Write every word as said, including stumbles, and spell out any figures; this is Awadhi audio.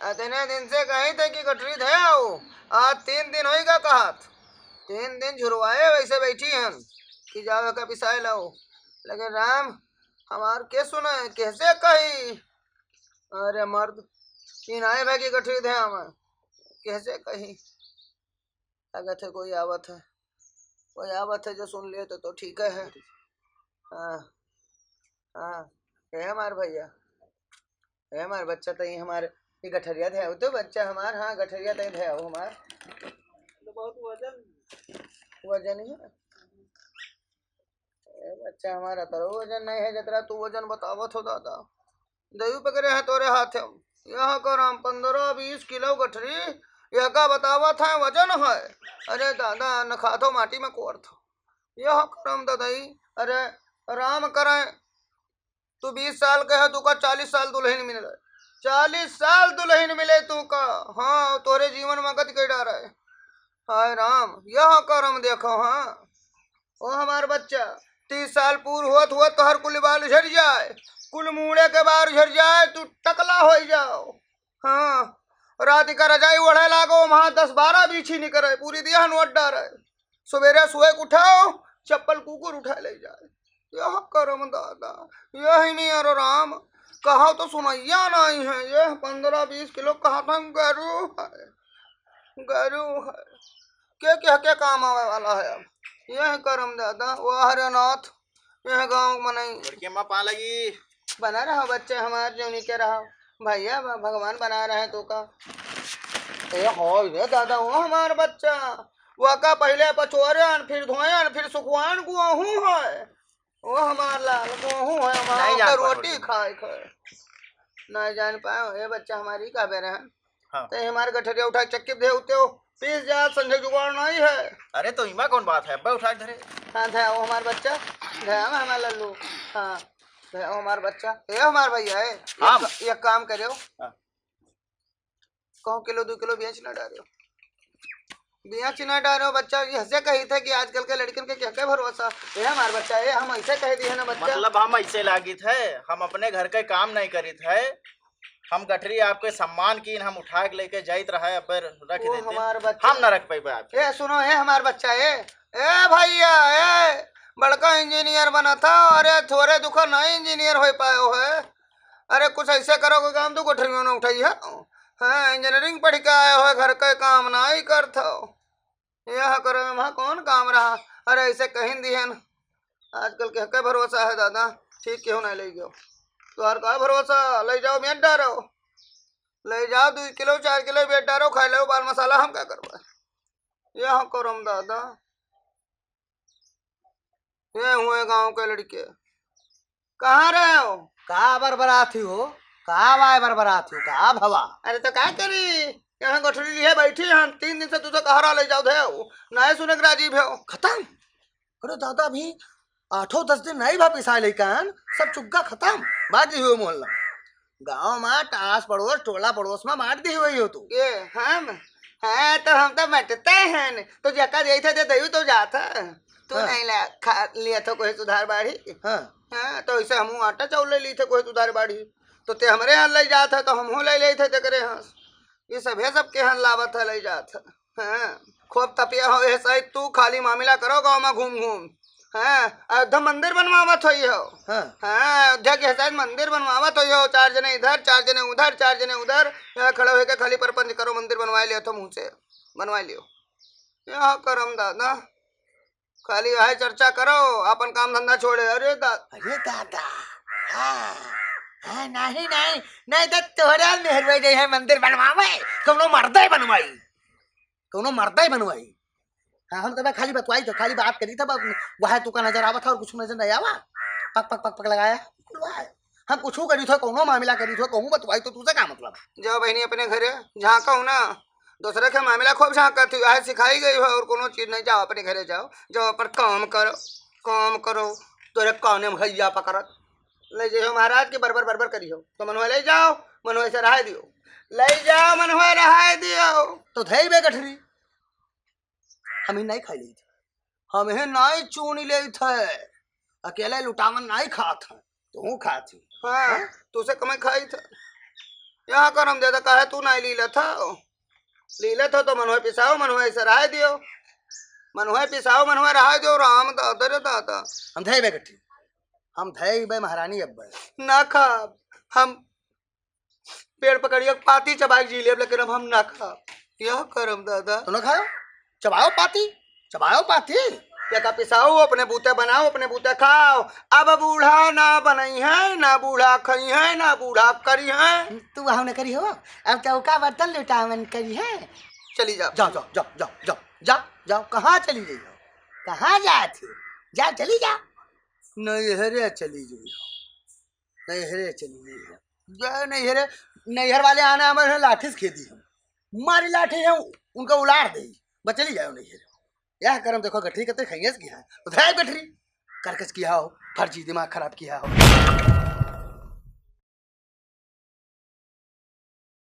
अतने दिन से कही थे कि गठरी धे आओ, आज तीन दिन होइगा कहत। तीन दिन झुरवाए वैसे बैठी हन कि जाओ एका पिसाए लाओ। लेकिन राम, हमार के सुने, कैसे कही? अरे मर्द, ई नाई भाई की गठरी धे आवे, कैसे कही? लगत है कोई आवत है, कोई आवत है जो सुन ले तो, तो ठीक है। हाँ, हाँ, ए हमार भैया, ए हमार बच्चा, तो ये हमार, ये गठरिया धे आओ तो बच्चा हमार, हाँ, गठरिया तो धे आओ हमार। तो बहुत वजन। वजन ही है। ए बच्चा हमारा तो वजन नहीं है, जितना तू वजन बतावत हो दादा। दही पकड़े हैं तोरे हाथ में। यह करम पन्द्रह बीस किलो गठरी, यह का बतावत है वजन है। अरे दादा, न खाथो माटी में कोड़थो। यह करम ददई, अरे राम करे, तू बीस साल के है, तू का चालीस साल दुल्हन मिले, चालीस साल दुल्हन मिले तू का। हाँ, तोरे जीवन में गति कर डारे। हाय राम, यह करम देखो। हाँ, ओ हमार बच्चा, तीस साल पूर होत होत तोहर कुल बाल झड़ जाए, कुल मूड़े के बाल झड़ जाए, तू टकला हो जाओ। हाँ, रात का रजाई ओढ़े लागो, वहाँ दस बारह बीछी निकरे, पूरी दिया नोट डारे। सवेरे सोए के उठाओ, चप्पल कुकुर उठा ले जाए। यह करम दादा, यही नियर राम, कहा तो सुनैया नहीं है। यह पन्द्रह बीस किलो कहा था गरू है, गरू है। के, के, के काम आवे वाला है अब? यह करम दादा, वाह रे नाथ, यह गाँव मनई। बड़के माँ पा लगी। बना रहा बच्चे हमार, जौनी के रहा भैया, भ-, भगवान बना रहे तो का। ए हो रे दादा, वो हमार बच्चा, वो का पहले पचोरन, फिर धोयन, फिर सुखवान, गोहूँ है। वो हमार लाल गोहूँ है, हमार नहीं जान ओकर पाए रोटी होते। खाए खाए। नहीं जान पाए, ए बच्चा हमारी का बेरा है। हाँ। ते हमार गठरिया उठा के चक्की दे उते हो, पीस जा, संझे जुगाड़ नहीं है। अरे तो इमा कौन बात है, अब्बे उठा के धरे। हाँ, धया वो हमार बच्चा, धया में हमार लल्लू। हाँ, धया वो हमार बच्चा, ए हमार भैया है। हाँ। एक, एक काम करियो। हाँ। कहूँ किलो दो किलो बेच ना डारियो, बेच ना डारियो बच्चा। ये ऐसे कही थे कि आजकल के लड़कन के क्या क्या भरोसा। ए हमार बच्चा, ए हम ऐसे कह दिए ना बच्चा। मतलब हम ऐसे लागित है, हम अपने घर के काम नहीं करित है, हम गठरी आपके सम्मान की हम उठा के लेके जाइत रहा, अब रख ओ देते। हमार बच्चा। हम ना रख पाइबे आपके। ए सुनो, ए हमार बच्चा, ए, ए भैया, ए बड़का इंजीनियर बना था, अरे थोरे दुख नहीं इंजीनियर हो पाए हो है। अरे कुछ ऐसे करो, कोई काम तो गठरियों ना उठाई है। हाँ, इंजीनियरिंग पढ़ के आए हो, घर के काम नहीं करत हो। यह करो, वहाँ कौन काम रहा? अरे ऐसे कहीं दिहन। आजकल के, के भरोसा है दादा, ठीक केहू नहीं ले गयो। तोहर का भरोसा, ले जाओ बेच डारो, ले जाओ दो किलो चार किलो बेच डारो, खाए लो बाल मसाला, हम क्या करबे? यह करम दादा, ये हुए गाँव के लड़के, कहाँ रहे हो? का बरबरात ही हो? का बाय बरबरात ही हो? का भवा? अरे तो का करी, यहाँ गठरी लिए बैठी हम, तीन दिन से तुझे कहा रहा ले जाओ धे, नहीं सुने के राजी भे हो। खतम। अरे दादा, अभी आठों दस दिन नहीं भा पिसाए लइकन, सब चुग्गा खतम, बाजी हुए मोहल्ला। गाँव में आस पड़ोस, टोला पड़ोस में बांट दी हुई हो तू। ये हम? हाँ, तो हम तो बटते हैं, तो जका देई थे दे दई तो जात है। तू हाँ। नहीं ला, खा लिया तो कोई सुधार बाढ़ी। हाँ। हाँ, तो इसे हमहू आटा चाउर ले ली थे कोई सुधार बाढ़ी। तो ते हमरे यहाँ ले जात है, तो हमहू ले ले थे तेकरे यहाँ। ये सभे सबके यहाँ लावत है, ले जात है। हाँ, खूब तपिया हो, ए साइड तू खाली मामला करो गाँव में घूम घूम। हाँ, अयोध्या मंदिर बनवावत होई हो। हाँ। हाँ, अयोध्या के साइड मंदिर बनवावत होई हो, चार जने इधर, चार जने उधर, चार जने उधर। यहाँ खड़ा होके खाली परपंच करो, मंदिर बनवा लियो तो मुँह से, बनवा लियो। यहाँ करम दादा, खाली वह चर्चा करो, अपन काम धंधा छोड़े। अरे दा-, अरे दादा, हाँ, हाँ, नहीं, नहीं, नहीं तो तोहरा मेहरुआ जे है मंदिर बनवावे, कौनो मर्दे बनवाई, कौनो मर्दे बनवाई। हाँ, हम तबे खाली बतवाई थे, खाली बात करी था, बस वह तू का नजर आवत था और कुछ नजर नहीं आवा। पक, पक, पक, पक लगाया, कुल वह है। हम कुछ करी थे, कौनो मामला करी थे, कहूँ बतवाई तो तुझे का मतलब? जाओ बहनी अपने घरे, झाँका हो ना, दूसरे के मामला खूब झाँकत ही, आहे सिखाई गई हो और कोनो चीज नहीं, जाओ अपने घरे जाओ, जाओ अपन काम करो, काम करो, तोरे कौने में हैया पकड़त। ले जाइयो महाराज के बरबर बरबर करियो, तो मनवा ले जाओ, मनवा से रहाय दियो, ले जाओ मनवा रहाय दियो। तो धई बे गठरी, हम ही नहीं खाई लेई थे, हम ही नहीं चूनी लेई थे, अकेले लुटावन नहीं खात है, तू खात ही। हाँ, हाँ? तू से कमाई खाई थे। यह करम दादा, काहे तू नाहीं लीलत हो? लीलत हो तो मनोहर पिसाओ, मनोहर ऐसे रहाय दियो। मनोहर पिसाओ, मनोहर रहाय दियो, राम दादा रे दादा। हम धई बे गठरी, हम धई बे महारानी अब। ना खाब, हम पेड़ पकड़िया पाती चबाइक जी लेब, लेकिन अब हम ना खाब। यह करम दादा। तो ना खायो, चबाओ पाती, चबाओ पाती। एका पिसाओ, अपने बूते बनाओ, अपने बूते खाओ। अब बूढ़ा ना बनइहैं, ना बूढ़ा खइहैं, ना बूढ़ा करिहैं। तू वहाँ न करी हो, अब चौका बर्तन लुटावन करिहैं। चली जाओ। जाओ, जाओ, जाओ, जाओ, जाओ, जाओ, जाओ, कहाँ चली जाइयो? कहाँ जात हो? जा, चली जा। नैहरे चली जाइयो, नैहरे चली जाइयो। जा नैहरे, नैहर वाले आना हमारे लाठी से खेदी हम। मारी लाठी है, उनका उलार दे। बस चली जाओ नैहरे। यह करम देखो गठरी कते खइयस की है। उधर गठरी। करकस किया हो, फर्जी दिमाग खराब किया हो।